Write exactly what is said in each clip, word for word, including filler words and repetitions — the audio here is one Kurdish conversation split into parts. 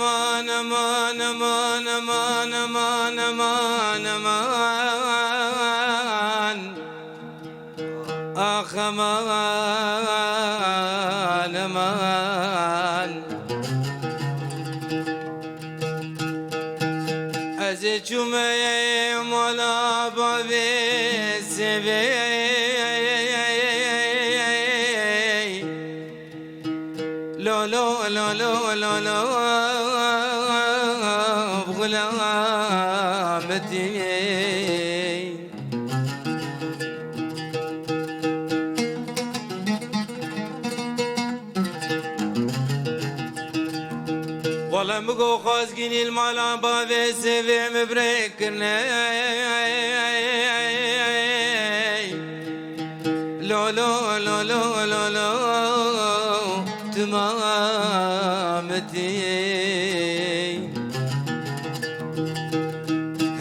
Aman, aman, aman, aman, aman, aman, aman. Ax, aman, aman. Ez ê çûme mala bavê sêvê. Lo, lo, lo, lo, lo, lo, bi xulametî. Wele min got xwazgînî li mala bavê sêvê min bi rê kirine. Lo, lo, lo, lo, lo, lo, tu mamitî.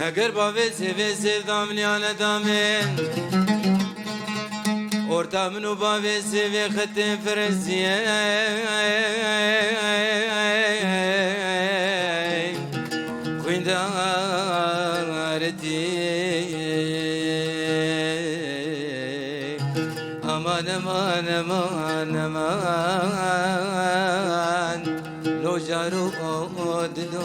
Heger bavê sêvê sêv da min ya neda min, orta min û bavê sêvê xetê firesiye. Xwîndaritî. Aman, aman, aman, aman, lo jar û dilo.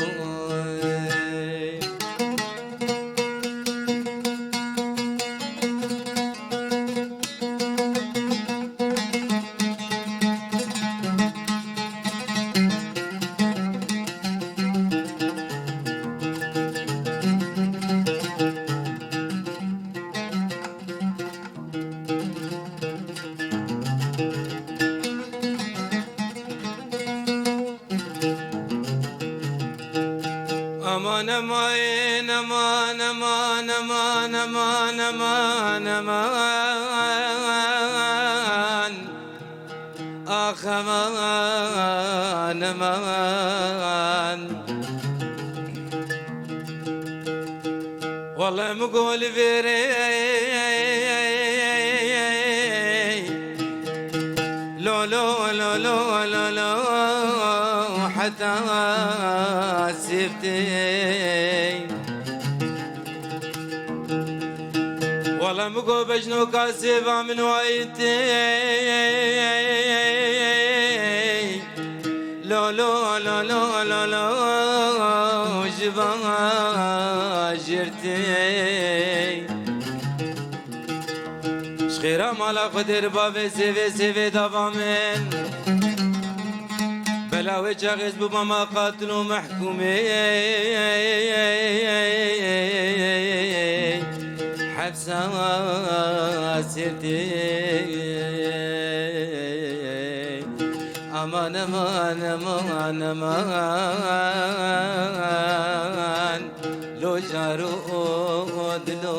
Aman, aman, aman, aman, aman, aman, aman, aman. Ax, aman, aman. Wele min got li vêrê. Lo, lo, lo, lo, lo, lo, heta sêv tê. Wele min got bejnoka sêva min wayî tê. Lo, lo, lo, lo, lo, lo, ji van jêr tê. Ji xêra mala Xwedê li bavê sêvê, sêvê dava min. Bela wê çaxê ez bûma ma qatil û mehkûmê. Hefsa sêr tê. Aman, aman, aman, aman. Lo jar û dilo.